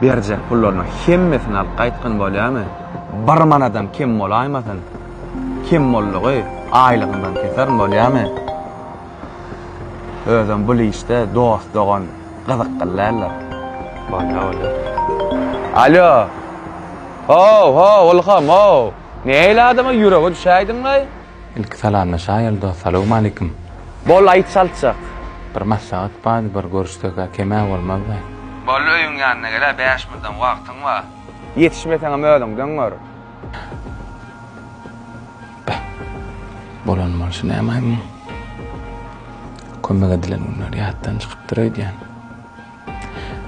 Berjek pullarynyň hemmesini alyp gaýtgyn bolýamy? Bir manadam kem bolaýmasyn. Kem boldugy aýlygyňdan keserin bolýamy? Özem bul işde dost-dogan gyzykly däldir. Bolýa, bolýa. Alýo. How, how, Ylham, how. Nähili adama ýürege düşäýdiň-laý? Ilki salamlaşaýaly dost salowmalikim. Bol aýt çaltjak. Bir maslahat bardy bir görüşsek-ä kem-ä bolmazdy. Boldy öýüň ýanyna gel-ä bäş minudam wagtyň bar. Ýetişmeseňem özüňden gör. Beh. Bolan bolşy nämaý muň. Kömek edilen günler ýatdan çykypdyr öýdýän.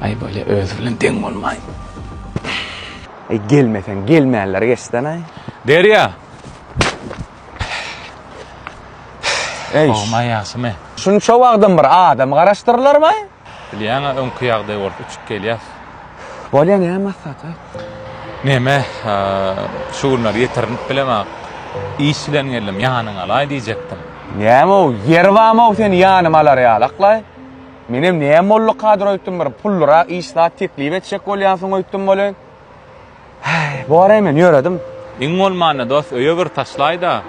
Aý bolýa özi bilen deň bolmaýyn. Eý gelmeseň gelmänler geçsene. Derýa. Eý. Ogma ýagşymy? Şunça wagtdan bir adam garaşdyrlarmy? Bilýäň-ä öňki ýagdaý bolup uçup gelýäs. Bolýa näme maslahat aýt. Neme şu günler ýetirinip bilemok. Iş bilen geldim ýanyňa alaý diýjekdim. Näme-ow ýer barmy-ow seni ýanyma alar ýalak-laý? Menem näme boldukadyr öýtdüm bir pullurak iş zat teklip etjek bolýansyň öýtdüm welin. Häý, bor-aý men ýöredim. Iň bolmanda dost öýe bir taşlaý-da.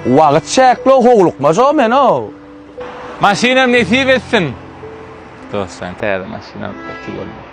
Wagyt çäkli-ow howlukmaja men-ow. Maşynam nesip etsin. Dost sen täze maşyn alyp gaty boldy.